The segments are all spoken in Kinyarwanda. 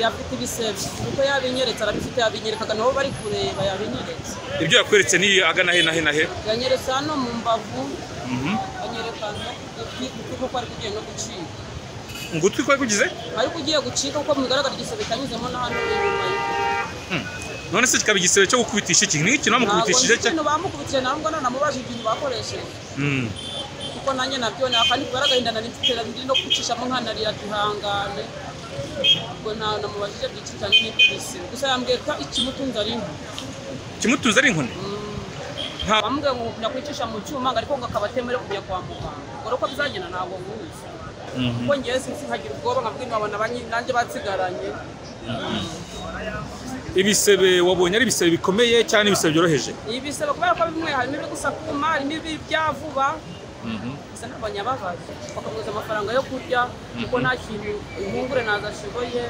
Afite ibisebe kuko yabinyeretse, arabifite, yabinyerekaga nabo bari kureba, yabinyeretse. Ibyo yakweretse ni agana he na he na he? Yanyeretse hano mu mbavu, anyereka no ku gutwi kuko ari kugiye no gucika. Ugutwi kwari kugize? Ariko ugiye gucika kuko mu bigaragara igisebe cyanyuzemo na hano inyuma y'ugutwi. None se kikaba igisebe cyo gukubitisha iki? Ni ikintu bamukubitishije cyo? Ntabwo bamukubitije, ntabwo nanamubaje ikintu bakoresheje. Kuko nanjye nabyo nakandi kubera agahinda nari mfite ndi no gucishamo nkanarira duhangane. Ubwo nta namubajije byinshi cyane n'ibyo bisebe. Gusa yambwiye ko ikimutunze ari inkoni. Ikimutunze ari inkoni? Bamubwiye ngo kujya kwicisha mu cyuma, ariko ngo akaba atemerewe kujya kwa muganga. Ubwo uko bizagenda ntabwo nkuzi. Kuko ngewe sinzi nkagira ubwoba nkabwira nkabona nanjye batsigaranye. Ibisebe wabonye ari ibisebe bikomeye cyane ibisebe byoroheje? Ibisebe kubera ko bimwe harimo ibiri gusakuma, harimo ibi bya vuba. Gusa nabonye ababaye bakamuza amafaranga yo kurya kuko nta kintu impungure nazashoboye.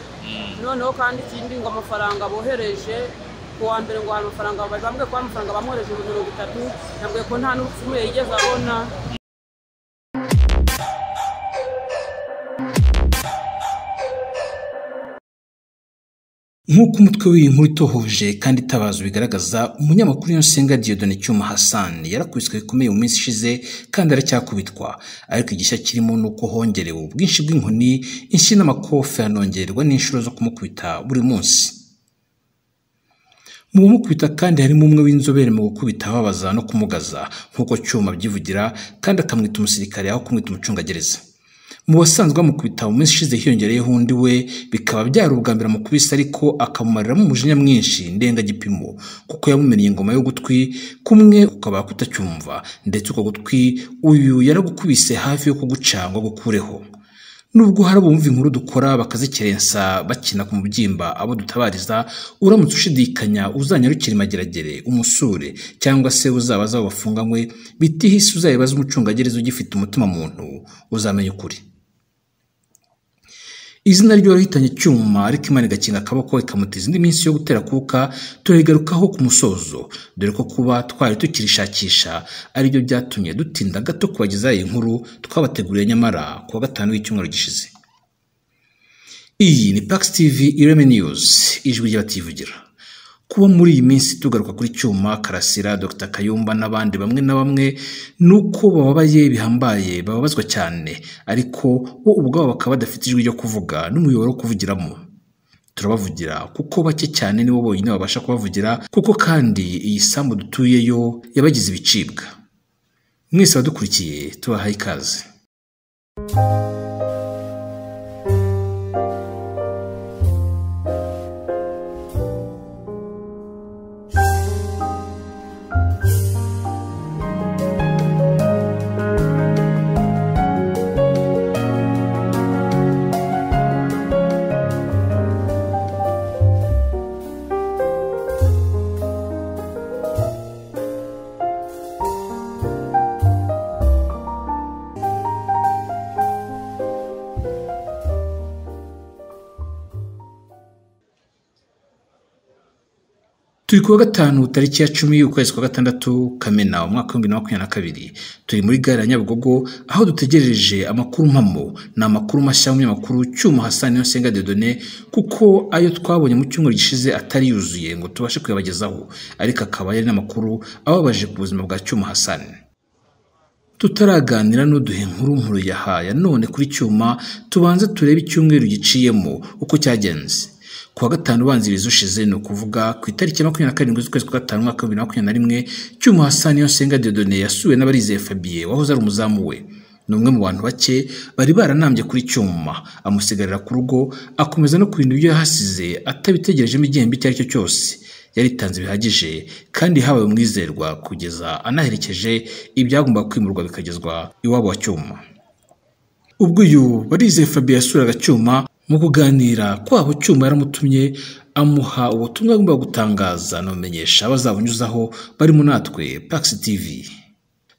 Noneho kandi ikindi ngo amafaranga bohereje ku wa mbere, ngo hari amafaranga bambwiye ko amafaranga bamwohereje 30, nabwiye ko nta n'urupfumu yigeze abona. Nk'uko umutwe w'iyi nkuru itohoje kandi itabaza bigaragaza, umunyamakuru Niyonsenga Dieudonné Cyuma Hassan yarakubiswe bikomeye mu minsi ishize kandi aracyakubitwa, ariko igishya kirimo ni uko hongerewe ubwinshi bw'inkoni, inshyi n'amakofe, hanongerwa n'inshuro zo kumukubita buri munsi. Mu bamukubita kandi harimo umwe w'inzobere mu gukubita ababaza no kumugaza, nk'uko Cyuma abyivugira, kandi akamwita umusirikare aho kumwita umucungagereza. Mu basanzwe bamukubita mu minsi ishize hiyongereyeho undi we, bikaba byari ubwa mbere amukubise, ariko akamumariramo umujinya mwinshi ndengagipimo, kuko yamumennye ingoma y'ugutwi kumwe kukaba kutacyumva, ndetse uko gutwi uyu yaragukubise hafi yo kuguca ngo agukureho. Nubwo hari abumva inkuru dukora bakazikerensa bakina ku mubyimba abo dutabariza, uramutse ushidikanya uzanyarukire Imageragere umusure, cyangwa se uzabaze abo bafunganywe, bitihise uzayibaze umucungagereza ugifite umutima muntu, uzamenya ukuri. Izina ry'uwarahitanye Cyuma ariko Imana igakinga akaboko ikamutiza indi minsi yo gutera kuka, turigarukaho ku musozo, dore ko kuba twari tukirishakisha aribyo byatumye dutinda gato kubagezaho iyi nkuru twabateguriye nyamara kuwa gatanu w'icyumweru gishize. Iyi ni Pax TV Ireme News, ijwi ry'abativugira. Kuba muri iyi minsi tugaruka kuri Cyuma, Karasira, Dr Kayumba n'abandi bamwe na bamwe, nuko bababaye bihambaye, bababazwa cyane, ariko bo ubwabo bakaba badafite ijwi ryo kuvuga n'umuyoboro wo kuvugiramo. Turabavugira kuko bake cyane nibo bonyine babasha kubavugira, kuko kandi iyi sambu dutuyeyo yabagize ibicibwa. Mwese abadukurikiye tubahaye ikaze. Turi kuwa gatanu tariki ya 10 ukwezi kwa gatandatu Kamena umwaka wa 2022, turi muri gare ya Nyabugogo aho dutegereje amakuru mpamo ni amakuru mashya y'umunyamakuru Cyuma Hassan Niyonsenga Dieudonné, kuko ayo twabonye mu cyumweru gishize atari yuzuye ngo tubashe kuyabagezaho, ariko akaba yari n'amakuru ababaje ku buzima bwa Cyuma Hassan. Tutaraganira n'uduhe inkuru nkuru yahaya none kuri Cyuma, tubanze turebe icyumweru giciyemo uko cyagenze. Kuwa gatanu ubanziriza ushize, ni ukuvuga ku itariki ya 27 z'ukwezi kwa gatanu umwaka wa 2021, Cyuma Hassan Niyonsenga Dieudonné yasuwe n'Abarizeye Fabien wahoze ari umuzamu we. Ni umwe mu bantu bake bari baranambye kuri Cyuma, amusigarira ku rugo, akomeza no kurinda ibyo yahasize atabitegerejemo igihembo icyo ari cyo cyose. Yaritanze bihagije kandi habaye umwizerwa kugeza anaherekeje ibyagombaga kwimurwa bikagezwa iwabo wa Cyuma. Ubwo uyu Barizeye Fabien yasuraga Cyuma, mu kuganira kwabo Cyuma yaramutumye amuha ubutumwa agomba gutangaza anamenyesha abazabunyuzaho barimo natwe Pax TV.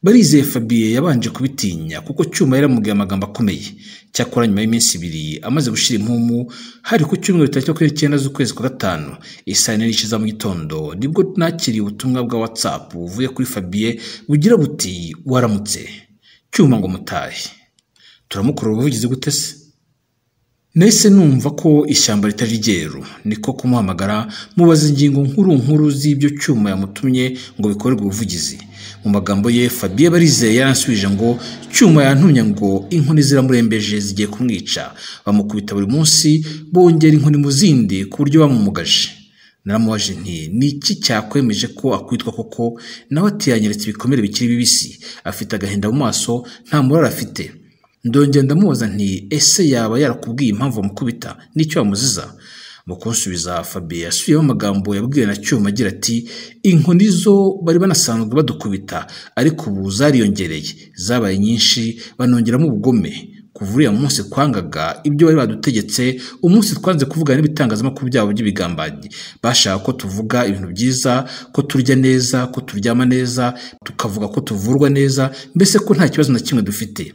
Barizeye Fabien yabanje kubitinya kuko Cyuma yaramubwiye amagambo akomeye. Cyakora nyuma y'iminsi ibiri amaze gushira impumu, hari ku cyumweru tariki 29 z'ukwezi kwa gatanu isaa 4 za mu gitondo, nibwo nakiriye ubutumwa bwa WhatsApp buvuye kuri Fabien bugira buti: waramutse Cyuma ngo mutahe. Turamukorera ubuvugizi gute se? Nahise numva ko ishyamba ritari ryeru, niko kumuhamagara mubaza ingingo nkuru z'ibyo Cyuma yamutumye ngo bikorerwe ubuvugizi. Mu magambo ye Fabien Barizeye yaransubije ngo Cyuma yantumye ngo inkoni ziramurembeje zigiye kumwica, bamukubita buri munsi bongera inkoni mu zindi ku buryo bamumugaje. Naramubaje nti ni iki cyakwemeje ko akwitwa koko? Nawe ati yanyeretse ibikomere bikiri bibisi, afite agahinda mu maso, nta murara afite. Ndongera ndamubaza nti ese yaba yarakubwiye impamvu bamukubita n'icyo bamuziza? Mu kunsubiza Fabien yasubiyemo amagambo yabwiwe na Cyuma agira ati inkoni zo bari banasanzwe badukubita, ariko ubu zariyongereye, zabaye nyinshi, banongeramo ubugome. Kuva uriya munsi twangaga ibyo bari badutegetse, umunsi twanze kuvugana n'ibitangazamakuru byabo by'ibigambanyi. Bashaka ko tuvuga ibintu byiza, ko turya neza, ko turyama neza, tukavuga ko tuvurwa neza, mbese ko nta kibazo na kimwe dufite,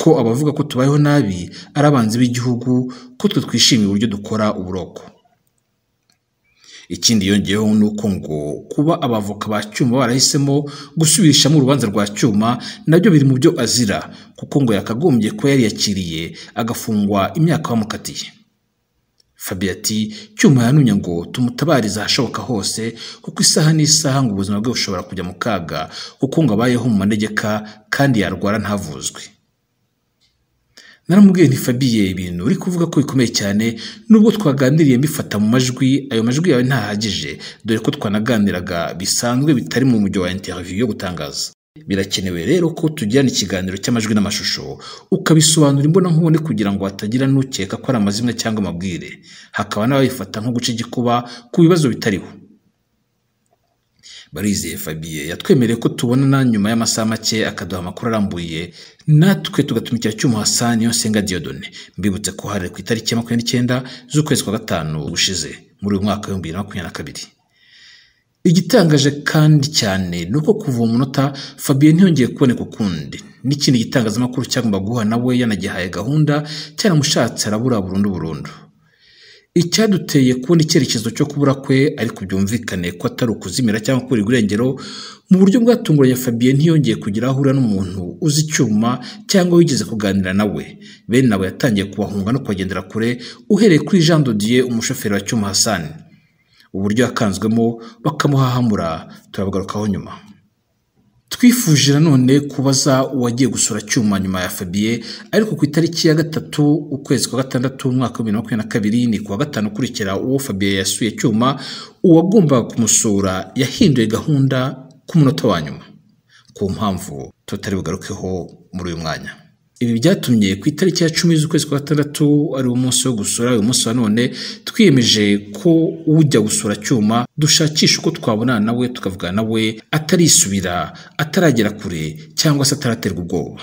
ko abavuga ko tubayeho nabi ari abanzi b'igihugu, ko twe twishimiye uburyo dukora uburoko. Ikindi yongeyeho ni uko ngo kuba abavoka ba Cyuma barahisemo gusubirishamo urubanza rwa Cyuma nabyo biri mu byo azira, kuko ngo yakagombye kuba yariyakiriye agafungwa imyaka bamukatiye. Fabien ati Cyuma yanumye ngo tumutabarize ahashoboka hose, kuko isaha n'isaha ngo ubuzima bwe bushobora kujya mu kaga, kuko ngo abayeho mu manegeka kandi yarwara ntavuzwe. Naramubwiye nti Fabien, ibintu uri kuvuga ko bikomeye cyane, nubwo twaganiriye mbifata mu majwi, ayo majwi yawe ntahagije, dore ko twanaganiraga bisanzwe bitari mu mujyo wa interview yo gutangaza. Birakenewe rero ko tugirana ikiganiro cy'amajwi n'amashusho, ukabisobanura imbonankubone kugira ngo hatagira n'ukeka ko ari amazimwe cyangwa amabwire, hakaba n'ababifata nko guca igikuba ku bibazo bitariho. Barizeye Fabien yatwemereye ko tubonana nyuma y'amasaha make akaduha amakuru arambuye, natwe tugatumikira Cyuma Hassan Niyonsenga Dieudonné. Mbibutse ko hari ku itariki ya 29 z'ukwezi kwa gatanu gushize muri uyu mwaka wa 2022. Igitangaje kandi cyane ni uko kuva uwo munota Fabien ntiyongeye kuboneka ukundi, n'ikindi gitangazamakuru cyagomba guha nawe yanagihaye gahunda cyaramushatse arabura burundu burundu. Icyaduteye kubona icyerekezo cyo kubura kwe, ariko byumvikane ko atari ukuzimira cyangwa kuburirwa irengero, mu buryo bwatunguranye Fabien ntiyongeye kugira aho ahurira n'umuntu uzi Cyuma cyangwa wigeze kuganira nawe. Bene abo yatangiye kubahunga no kubagendera kure, uhereye kuri Jean de Dieu umushoferi wa Cyuma Hassan. Uburyo yakanzwemo bakamuhahamura turabagarukaho nyuma. Twifuje nanone kubaza uwagiye gusura Cyuma nyuma ya Fabien, ariko ku itariki ya 3 ukwezi kwa gatandatu umwaka wa 2022, ni kuwa gatanu ukurikira uwo Fabien yasuye Cyuma, uwagombaga kumusura yahinduye gahunda ku munota wa nyuma, ku mpamvu tutari bugarukeho muri uyu mwanya. Ibi byatumye ku itariki ya 10 z'ukwezi kwa gatandatu, ari umunsi wo gusura, uyu munsi wa none twiyemeje ko ujya gusura Cyuma dushakisha uko twabonana nawe, tukavugana nawe atarisubira, ataragera kure cyangwa se ataraterwa ubwoba.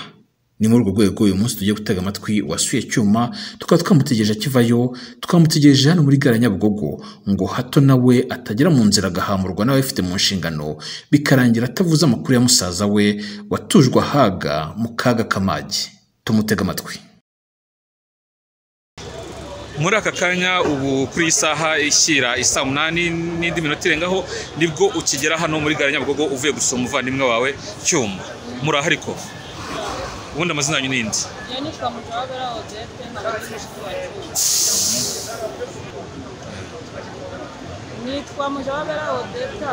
Ni muri urwo rwego uyu munsi tugiye gutega amatwi wasuye Cyuma, tukaba twamutegereje akivayo, twamutegereje hano muri gare ya Nyabugogo ngo hato nawe atagera mu nzira agahamurwa n'ababifite mu nshingano, bikarangira atavuze amakuru ya musaza we watujwe ahaga mu kaga k'amagi. Tumutega amatwi. Muri aka kanya ubu kuri iyi saha ishyira isaa 8 n'indi minota irengaho, nibwo ukigera hano muri gare ya Nyabugogo uvuye gusura umuvandimwe wawe Cyuma. Muraho ariko? Ubundi amazina yanyu n'indi? Nitwa Mujawabera Odette, nkaba ndi mushiki wa Cyuma. Nitwa Mujawabera Odette,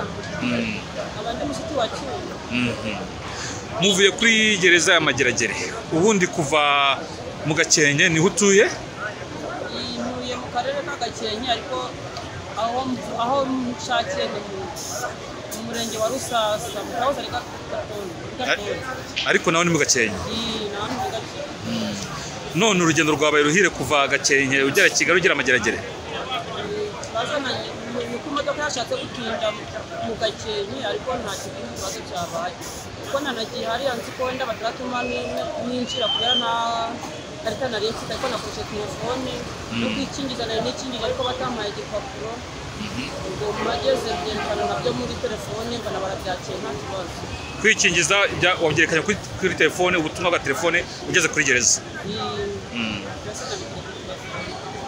nkaba ndi mushiki wa Cyuma. Muvuye kuri gereza ya Mageragere, ubundi kuva mu Gakenke niho utuye? Ntuye mu karere ka Gakenke, ariko aho nshakiye ni mu murenge wa Rusasa, mu kahoze ari Gatondo. Ariko nawe ni mu Gakenke? Nawe ni mu Gakenke. None urugendo rwabaye ruhire kuva Gakenke ugera Kigali ugera Mageragere? Bazananye nuko imodoka yashatse gutinda mu Gakenke, ariko nta kintu kibazo cyabaye, kuko nanagiye hariya nzi ko wenda bataratuma ninjira kubera nta karita nari mfite, ariko nakoresheje telefone no kwikingiza nari nikingije, ariko batampaye igipapuro. Ubwo mpageze byerekana nabyo muri telefone, mbona barabyakira nta kibazo. Kwikingiza wabyerekanye kuri telefone, ubutumwa bwa telefone ugeze kuri gereza?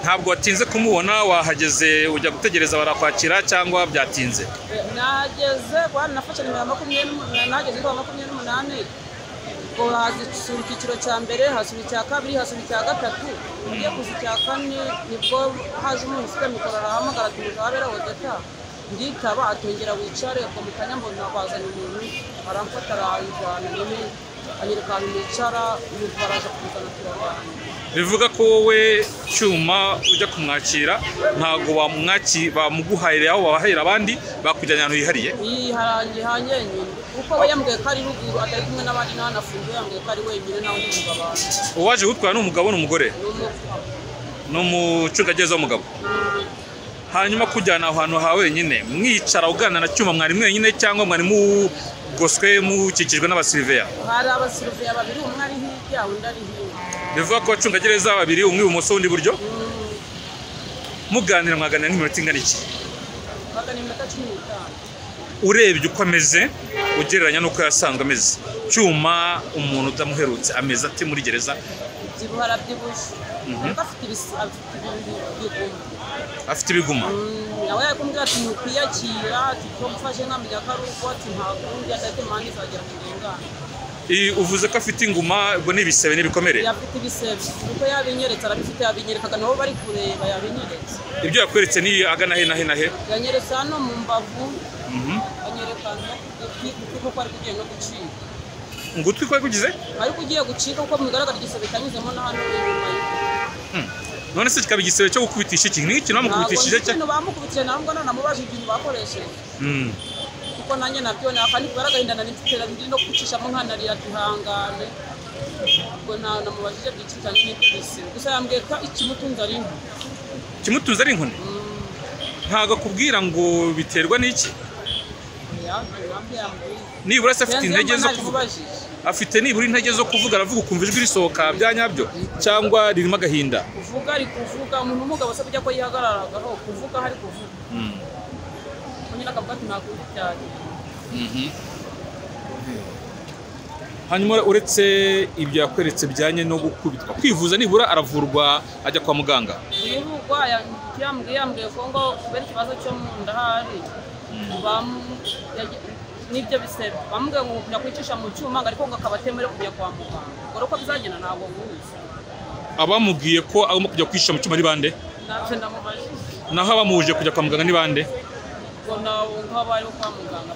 Ntabwo watinze kumubona, wahageze ujya gutegereza barakwakira cyangwa byatinze? Nageze kwa nafashe nimero 28, nageze kwa 28, Ubwo hasura icyiciro cya mbere, hasura icya kabiri, hasura icya gatatu, ugiye kuza icya kane nibwo haje umuntu ufite mikoro arahamagara ati Mujawabera Odeta, nditaba atongera wicare. Ubwo mu kanya mbona bazanye umuntu aramfata aranjyana nyine anyereka ahantu nicara, nuko baraza kuzana turabana. Bivuga ko wowe Cyuma ujya kumwakira ntabwo bamuguhahira aho babahahira abandi, bakujyanye ahantu hihariye. Yiharangiye hanyenyine kuko we yambwiye ko ari ruguru atari kumwe n'abandi, ntanafunguye, yambwiye ko ari wenyine nawe undi mugabo abantu. Uwaje gutwara ni umugabo n'umugore? Ni umucungagereza w'umugabo. Hanyuma kujyana aho hantu ha wenyine mwicara uganira na Cyuma, mwari mwenyine cyangwa mwari mugoswe mukikijwe n'abasiriveya? Hari abasiriveya babiri, umwe ari hirya undi ari hino. Bivuga ko abacungagereza babiri, umwe ibumoso undi iburyo, muganira mwaganira nk'iminota ingana iki? Bagana iminota 15. Urebye uko ameze ugereranya n'uko yasanzwe ameze, Cyuma umuntu utamuherutse ameze ate muri gereza? Byibuha, arabyibushye, ariko afite ibiguma. Afite ibiguma. Nawe yakumbwira ati ntukwiyakira, ati ko mfashe nkamenya ko ari uko, ati nta kundi, ati mani izagera mu ngengane. Uvuze ko afite inguma, ubwo ni ibisebe n'ibikomere? Afite ibisebe kuko yabinyeretse, arabifite, yabinyerekaga nabo bari kureba, yabinyeretse. Ibyo yakweretse ni agana he na he na he? Yanyeretse hano mu mbavu, anyereka no kuko ari kugiye no gucika. Ugutwi kwari kugize? Ariko ugiye gucika kuko bigaragara igisebe cyanyuzemo na hano inyuma. None se kikaba igisebe cyo gukubitisha iki? Ni ikintu bamukubitishije cyo? Ntabwo bamukubitije, ntabwo namubajije ikintu bakoresheje. Kuko nanjye nabyo nakandi kubera agahinda nari mfite ndi no gucishamo nkanarira duhangane. Ubwo namubajije byinshi cyane n'ibyo. Gusa yambwiye ko ikimutunze ari inkoni. Ikimutunze ari inkoni? Ntabwo akubwira ngo biterwa n'iki? Nibura se afite intege zo kuvuga? Afite nibura intege zo kuvuga, aravuga ukumva ijwi risohoka bya nyabyo cyangwa ririmo agahinda? Kuvuga ari kuvuga, umuntu w'umugabo se kujya ko yihagararagaho kuvuga hari kuvuga. Nyine akavuga ati ntakundi cyane. Hanyuma uretse ibyo yakweretse bijyanye no gukubitwa, kwivuza nibura aravurwa ajya kwa muganga? Yivurwa, yambwiye ko ngo kubera ikibazo cyo mu nda hari n'ibyo bisebe bamubwiye ngo kujya kwicisha mu cyuma, ariko ngo akaba atemerewe kujya kwa muganga. Ubwo uko bizagenda ntabwo nkuzi. Abamubwiye ko agomba kujya kwicisha mu cyuma ni bande? Ntabyo ndamubajije. Naho abamubujije kujya kwa muganga ni bande? Ubwo nk'abari kwa muganga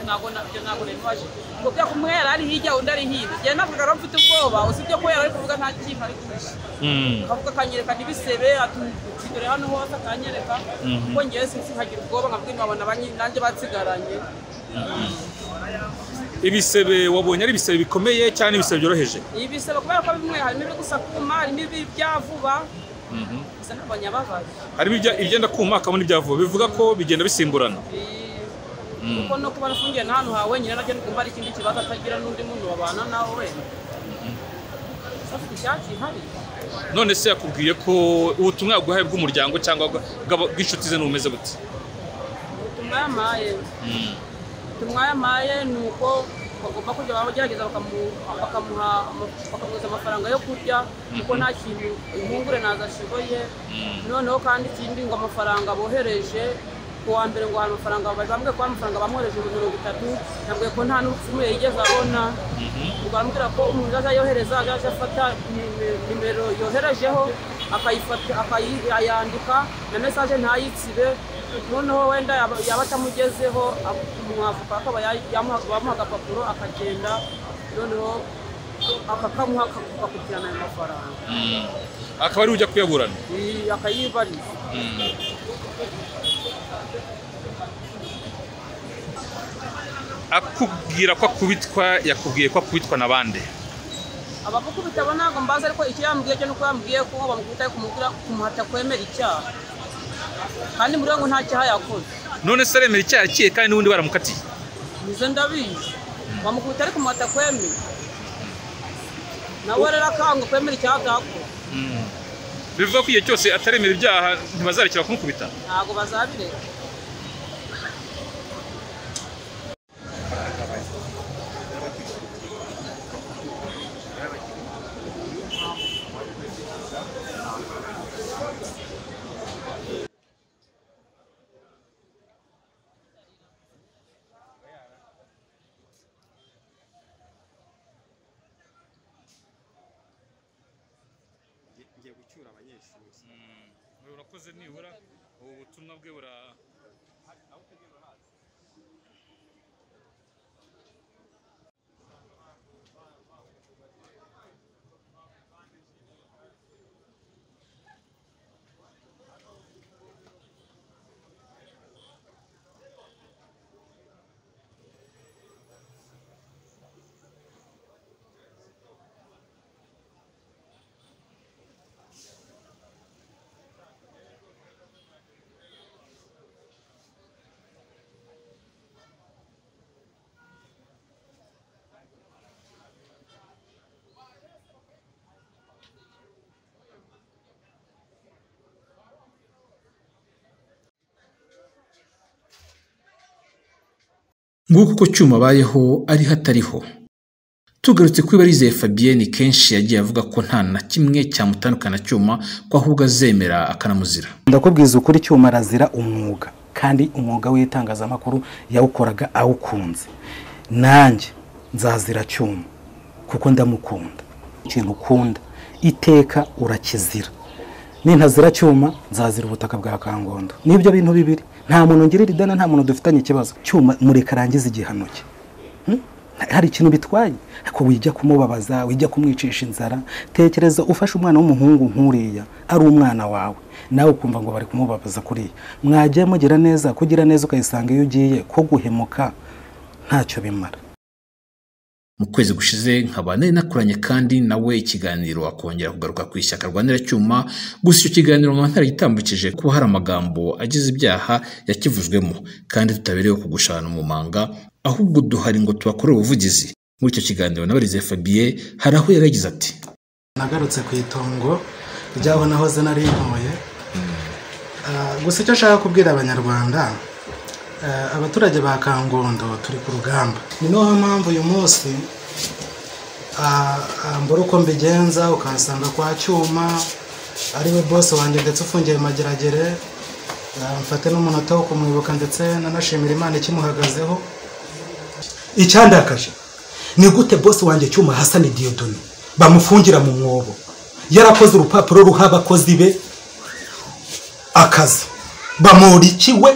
ntabwo nabibajije. Ngo bya kumwera ari hirya undi ari hino. Njye navuga ko mfite ubwoba, usibye ko yari ari kuvuga nta kintu ari kuhisha. Akavuga akanyereka n'ibisebe, ati dore hano hose akanyereka. Kuko njyewe sinkagira ubwoba nkabwira nkabona nanjye batsigaranye. Ibisebe wabonye ari ibisebe bikomeye cyane ibisebe byoroheje? Ibisebe kubera ko bimwe harimo ibiri gusakuma, harimo ibya vuba. Gusa nabonye ababaye. Harimo ibyenda kuma hakabamo n'ibya vuba, bivuga ko bigenda bisimburana. Kuko no kuba nafungiye n'ahantu ha wenyine nabyo ndumva ari ikindi kibazo, atagira n'undi muntu babana nawe. Afite ishati ihari. None se yakubwiye ko ubutumwa yaguhaye bw'umuryango cyangwa bw'inshuti ze n'ubumeze bute? Ubutumwa yampaye. Ubutumwa yampaye ni uko bagomba kujya bagerageza bakamuha amafaranga yo kurya kuko nta kintu impungure ntazashoboye. Noneho kandi ikindi ngo amafaranga bohereje ku wa mbere ngo hari amafaranga bambwiye ko amafaranga bamwohereje 30, nabwiye ko nta n'urupfumu yigeze abona. Ubwo arambwira ko umuntu azaza yohereza azaza afata nimero yoherejeho akayifata akayandika na message ntayitsibe, noneho wenda yaba atamugezeho umwavoka akaba yamuha agapapuro akagenda, noneho akakamuha akakurikirana ayo mafaranga. Akaba ari ujya kuyaburana? Akayibariza. Akubwira ko akubitwa, yakubwiye ko akubitwa na bande? Abamukubita bo ntabwo mbazi, ariko icyo yambwiye cyo nuko yambwiye ko bamukubita kumuhata kwemera icyaha, kandi muri we ngo nta cyaha yakoze. None se aremera icyaha kiye kandi n'ubundi baramukatiye? Nizo ndabizi, bamukubita ariko kumuhata kwemera, nawe rero akanga kwemera icyaha atakoze. Bivuga ko igihe cyose ataremera ibyaha ntibazarekera kumukubita? Ntabwo bazabireka. Nishyushye. Urakoze nibura ubu butumwa bwe bura Nguko uko Cyuma abayeho ari hatariho. Tugarutse kuri Barizeye Fabienne, kenshi yagiye avuga ko nta na kimwe cyamutandukana na Cyuma, ko ahubwo azemera akanamuzira. Ndakubwiza ukuri, Cyuma arazira umwuga, kandi umwuga w'itangazamakuru yawukoraga awukunze. Nanjye nzazira Cyuma kuko ndamukunda. Ikintu ukunda iteka urakizira. Nintazira Cyuma nzazira ubutaka bwa Kangondo. Nibyo bintu bibiri. Nta muntu ngirira idana, nta muntu dufitanye ikibazo. Cyuma mureka arangize igihano cye. Hari ikintu bitwaye ariko wijya kumubabaza, wijya kumwicisha inzara. Tekereza ufashe umwana w'umuhungu nk'uriya ari umwana wawe, nawe ukumva ngo bari kumubabaza kuriya. Mwagiye mugira neza, kugira neza ukayisanga iyo ugiye, ko guhemuka ntacyo bimara. Mu kwezi gushize nkaba nari nakoranye kandi nawe ikiganiro, akongera kugaruka ku ishyaka rwanira Cyuma. Gusa icyo kiganiro nkaba ntaragitambukije kuba hari amagambo agize ibyaha yakivuzwemo, kandi tutaberewe kugushana mu manga, ahubwo duhari ngo tubakorere ubuvugizi. Muri icyo kiganiro na Barizeye Fabien hari aho yaragize ati: Nagarutse ku itongo ryaho nahoze nari ntoye. Gusa icyo nshaka kubwira abanyarwanda, abaturage ba Kangondo turi ku rugamba. Ni nayo mpamvu uyu munsi mbura uko mbigenza, ukansanga kwa Cyuma ariwe boss wanjye ndetse ufungiye Mageragere. Mfate n'umunota wo kumwibuka ndetse nanashimira Imana ikimuhagazeho. Icyandakaje ni gute boss wanjye Cyuma Hassan Dieudonné bamufungira mu mwobo, yarakoze urupapuro ruha abakozi be akazi, bamurikiwe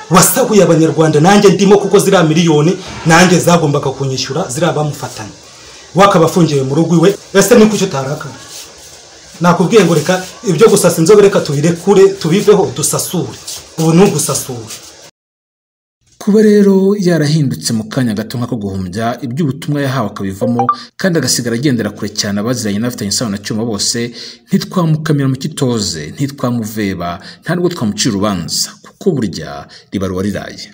wasahuye abanyarwanda, nanjye ndimo kuko ziriya miliyoni nanjye zagombaga kunyishyura, ziriya bamufatanye, wakabafungiye mu rugo iwe. Ese ni kuki utarakara? Nakubwiye ngo reka ibyo gusasa inzobe, reka tubirekure tubiveho, dusasure. Ubu ni ugusasura. Kuba rero yarahindutse mu kanya gato nk'ako guhumbya, iby'ubutumwa yahawe akabivamo, kandi agasigara agendera kure cyane abaziranye n'abafitanye isano na Cyuma bose, ntitwamukamira mu kitoze, ntitwamuveba, nta nubwo twamucira urubanza, kuko burya ribaruwa riraye.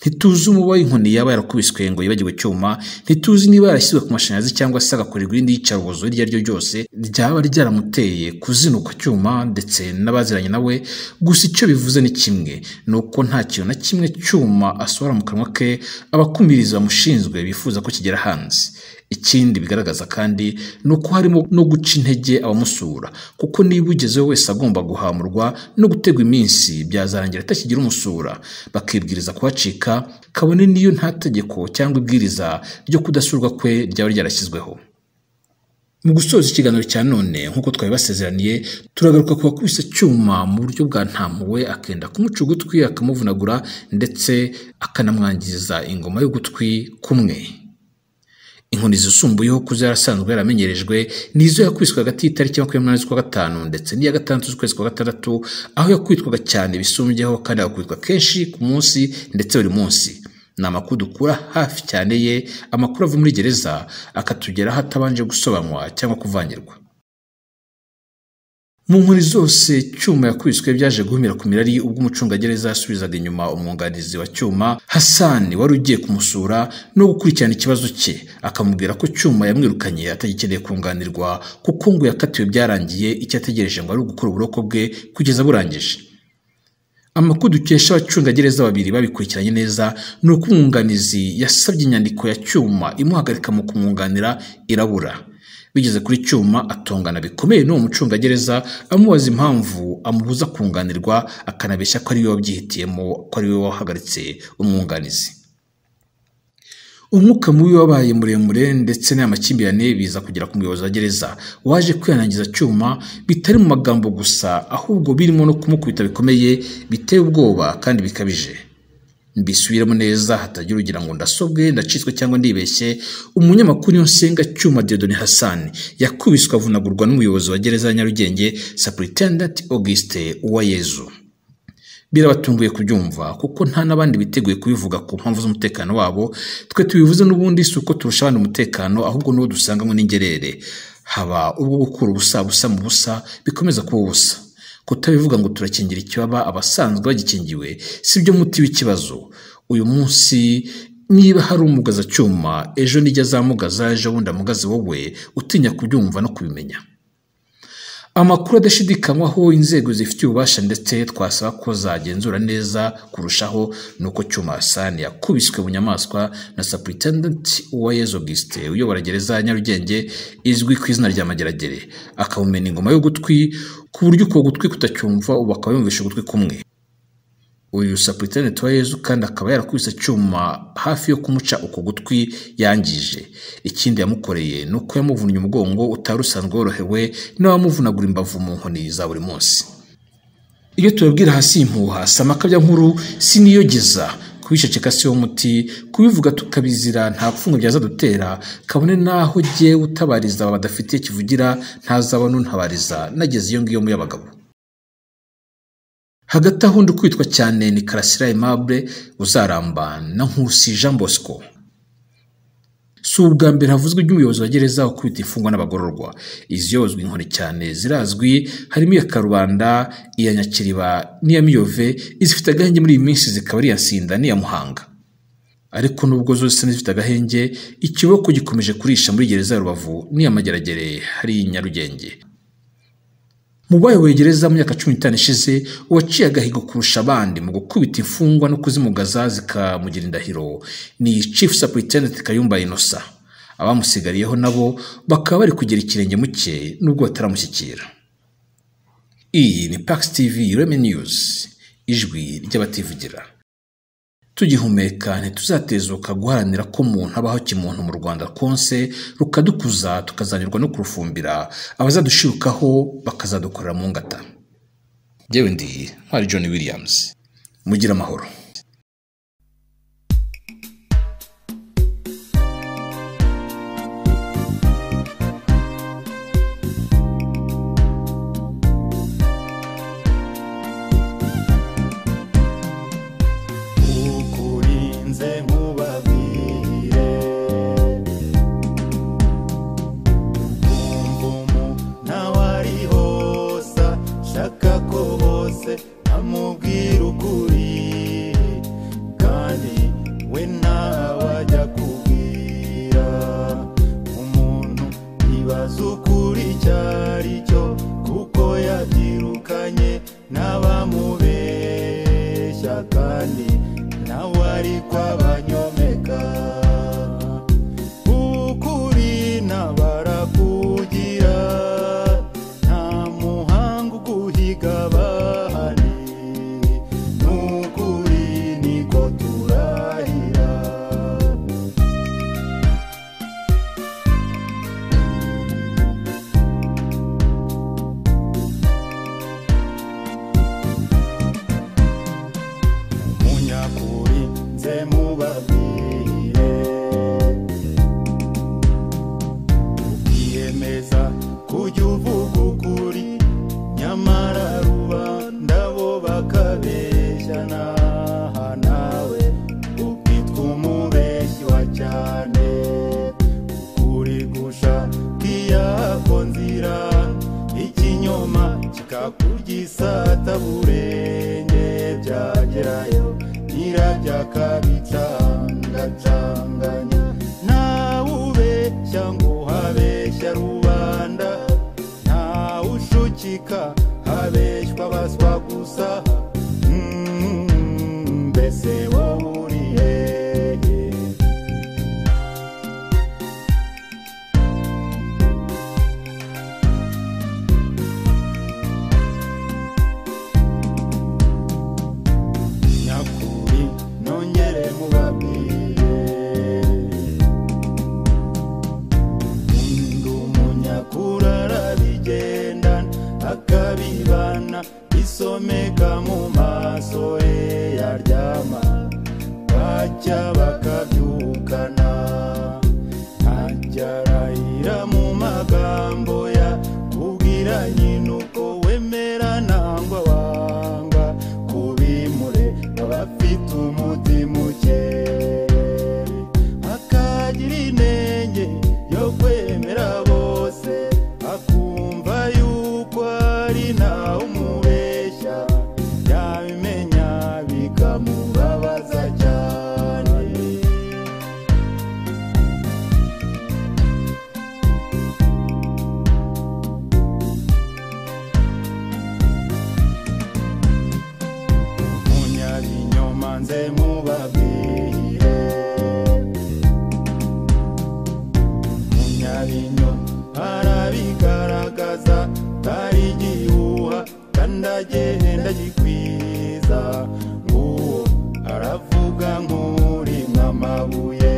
Ntituzi umuba w'inkoni yaba yarakubiswe ngo yibagirwe Cyuma, ntituzi niba yarashyizwe ku mashanyarazi cyangwa se agakorerwa irindi yicarubozo iryo ari ryo ryose ryaba ryaramuteye kuzinukwa Cyuma ndetse n'abaziranye nawe. Gusa icyo bivuze ni kimwe, ni uko nta kintu na kimwe Cyuma asohora mu kanwa ke abakumiriza bamushinzwe bifuza ko kigera hanze. Ikindi bigaragaza kandi ni uko harimo no guca intege abamusura, kuko niba ugezeho wese agomba guhamurwa no gutegwa iminsi, byazarangira atakigira umusura, bakibwiriza kuhacika, kabone n'iyo nta tegeko cyangwa ibwiriza ryo kudasurwa kwe ryaba ryarashyizweho. Mu gusoza ikiganiro cya none, nk'uko twabibasezeraniye, turagaruka ku wakubise Cyuma mu buryo bwa ntampuhwe, akenda kumuca ugutwi akamuvunagura ndetse akanamwangiza ingoma y'ugutwi kumwe. Inkoni zisumbuyeho kuzo yarasanzwe yaramenyerejwe nizo yakubiswe hagati y'itariki 28 z'ukwa gatanu ndetse n'iya 6 z'ukwezi kwa gatandatu, aho yakwitwaga cyane bisumbyeho kandi agakwitwa kenshi ku munsi ndetse buri munsi. Ni amakuru dukura hafi cyane ye, amakuru ava muri gereza akatugeraho atabanje gusobanywa cyangwa kuvangirwa. Mu nkoni zose Cyuma yakubiswe byaje guhumira ku mirari ubwo umucungagereza yasubizaga inyuma umwunganizi wa Cyuma Hassan wari ugiye kumusura no gukurikirana ikibazo cye, akamubwira ko Cyuma yamwirukanye atagikeneye kunganirwa kuko ngo yakatiwe byarangiye, icyo ategereje ngo ari ugukora uburoko bwe kugeza burangije. Amakuru dukesha abacungagereza babiri babikurikiranye neza ni uko umwunganizi yasabye inyandiko ya Cyuma imuhagarika mu kumwunganira irabura. Bigeze kuri Cyuma atongana bikomeye n'uwo mucungagereza, amubaza impamvu amubuza kunganirwa, akanabeshya ko ari we wabyihitiyemo, ko ari we wahagaritse umwunganizi. Umwuka mubi wabaye muremure ndetse n'aya makimbirane biza kugera ku muyobozi wa gereza waje kwihanangiza Cyuma bitari mu magambo gusa, ahubwo birimo no kumukubita bikomeye biteye ubwoba kandi bikabije. Mbisubiremo neza hatagira ugira ngo ndasobwe, ndacitswe cyangwa ndibeshye. Umunyamakuru Niyonsenga Cyuma Dieudonné Hassan yakubiswe avunagurwa n'umuyobozi wa gereza ya Nyarugenge Superintendent Auguste Uwayezu. Birabatunguye kubyumva kuko nta n'abandi biteguye kubivuga ku mpamvu z'umutekano wabo. Twe tubivuze n'ubundi si uko turusha abandi umutekano, ahubwo n'uwo dusanganywe n'ingerere. Haba ubwo gukura ubusa busa mu busa bikomeza kuba ubusa. Kutabivuga ngo turakingira ikibaba abasanzwe bagikingiwe si byo muti w'ikibazo. Uyu munsi niba hari umugaza Cyuma, ejo nijya azamugaza, ejo bundi amugaze wowe utinya kubyumva no kubimenya. Amakuru adashidikanywaho inzego zifitiye ububasha ndetse twasaba ko zagenzura neza kurushaho nuko Cyuma Hassan yakubiswe bunyamaswa na Superintendent Uwayezu Auguste uyobora gereza ya Nyarugenge izwi ku izina rya Mageragere, akamumena ingoma y'ugutwi ku buryo uko gutwi kutacyumva, ubu akaba yumvisha ugutwi kumwe. Uyu Superintendent Uwayezu kandi akaba yarakubise Cyuma hafi yo kumuca uko gutwi yangije. Ikindi yamukoreye ni uko yamuvunnye umugongo utari usanzwe worohewe n'abamuvunagura imbavu mu nkoni za buri munsi. Iyo tubabwira hasi impuha si amakabya nkuru, si niyogeza. Kubiceceka si wo muti, kubivuga tukabizira nta pfunwe byazadutera, kabone naho jye utabariza aba badafitiye kivugira ntazaba nuntabariza nageze iyo ngiyo mu y'abagabo. Hagati aho undi kwitwa cyane ni Karasira Aimable uzaramba na Nkusi Jean Bosco. Si ubwa mbere havuzwe iby'umuyobozi wa gereza ukubita imfungwa n'abagororwa. Iziyozwa inkoni cyane zirazwi, harimo iya Karubanda, iya Nyakiriba n'iya Miyove. Izifite agahenge muri iyi minsi zikaba ari iya Nsinda n'iya Muhanga. Ariko nubwo zose n'izifite agahenge, ikiboko gikomeje kurisha muri gereza ya Rubavu n'iya Mageragere hari Nyarugenge. Mu bayoboye gereza mu myaka 15 ishize, uwaciye agahigo kurusha abandi mu gukubita imfungwa no kuzimugaza zikamugira indahiro ni Chief Superintendent Kayumba Innocent. Abamusigariyeho nabo bakaba bari kugera ikirenge mu cye nubwo bataramushyikira. Iyi ni Pax TV Reme News, ijwi ry'abativugira. Tugihumeka ntituzatezuka guharanira ko umuntu abaho kimuntu mu Rwanda konse rukadukuza, tukazanyurwa no kurufumbira, abazadushirukaho bakazadukorera mu ngata. Jyewe ndi Ntwari John Williams, mugira amahoro. Amubwira ukuri kandi we nawe ajya kubwira umuntu ibaza ukuri icyari cyo kuko yabyirukanye n'abamubeshya kandi nawe ariko abanyomeka ukuri nabarakugira nta muhanga uguhiga bahari. Umunyakuri nze mubabwire ukiyemeza kujya uvuga ukuri nyamara rubanda bo bakabeshya naha nawe ukitwa umubeshyi wa cyane ukuri gusha kiyako nzira ikinyoma kikakurya burenge byagerayo nyirabyakabicangacanganya nawe ubeshya ngo habeshya rubanda ntawe ushukika habeshywa baswa gusa. Nimubanze mubabwire. Munyabinyo arabigaragaza tari igihuha kandi agenda gikwiza, nguwo aravuga nk'uri nk'amabuye.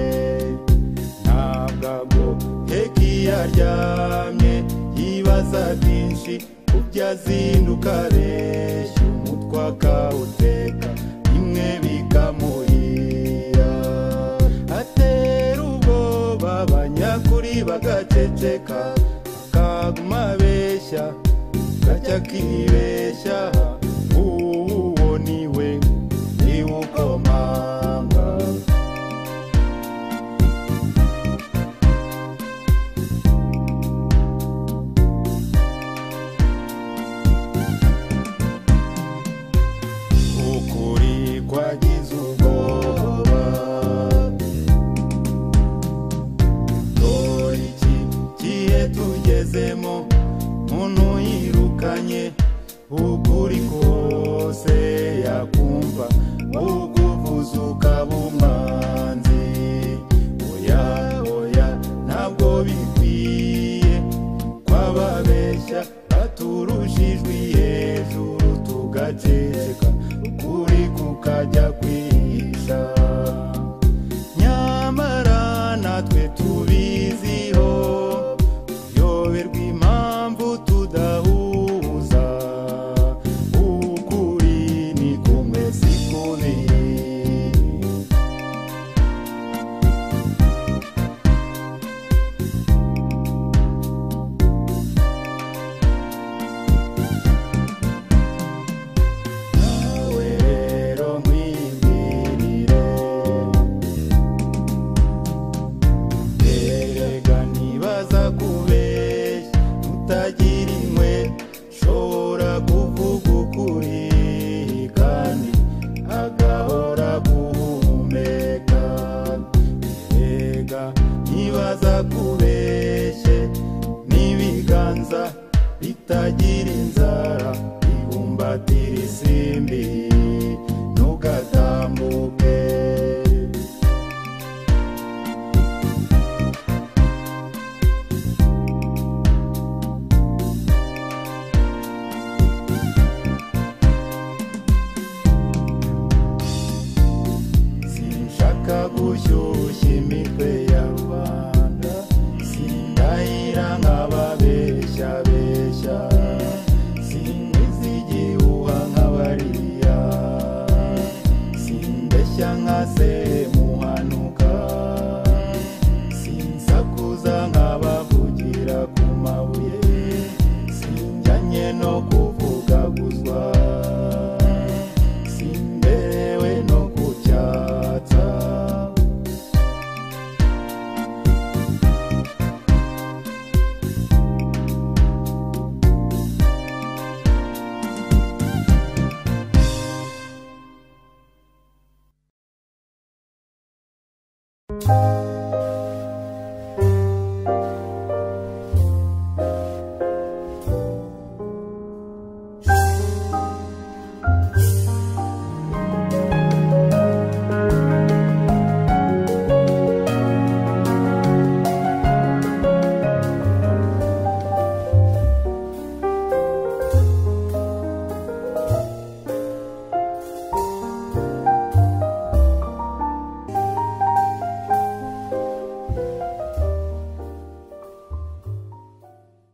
Ntabwo heki yaryamye yibaza byinshi kubyo azinduka abeshya, umutwe akawuteka bimwe bikamuhira. Atera ubwoba abanyakuri bagaceceka, akaguma abeshya gacya akibeshya, uwo niwe niwe ukomanga. Ukuri kwagize ubwoba, dore iki gihe tugezemo, muntu yirukanye ukuri kose yakumva, uguvuza ukaba umwanzi. Oya oya ntabwo bikwiye kwababeshya baturusha ijwi hejuru, tugaceceka ukuri kukajya kwihisha. Nyamara natwe tubiziho, tuyoberwa impamvu tudahuza. Ukuri ni kumwe si kubiri. Nawe rero nkwibwirire, erega ntibaza kubeshya, utagira inkwe nshobora kuvuga ukuri kandi agahora guhumeka. Erega ntibaza kubeshye n'ibiganza bitagira inzara, bibumbatira isimbi ntugatambuke. Sinshaka gushyushya imitwe ya rubanda, sindahira nk'ababeshyabeshya, sinizigihuha nk'abariya, simbeshya nka Semuhanuka, sinsakuza nk'abavugira ku mabuye, sinjyanye no kuvugaguzwa, simberewe no kucyatsa.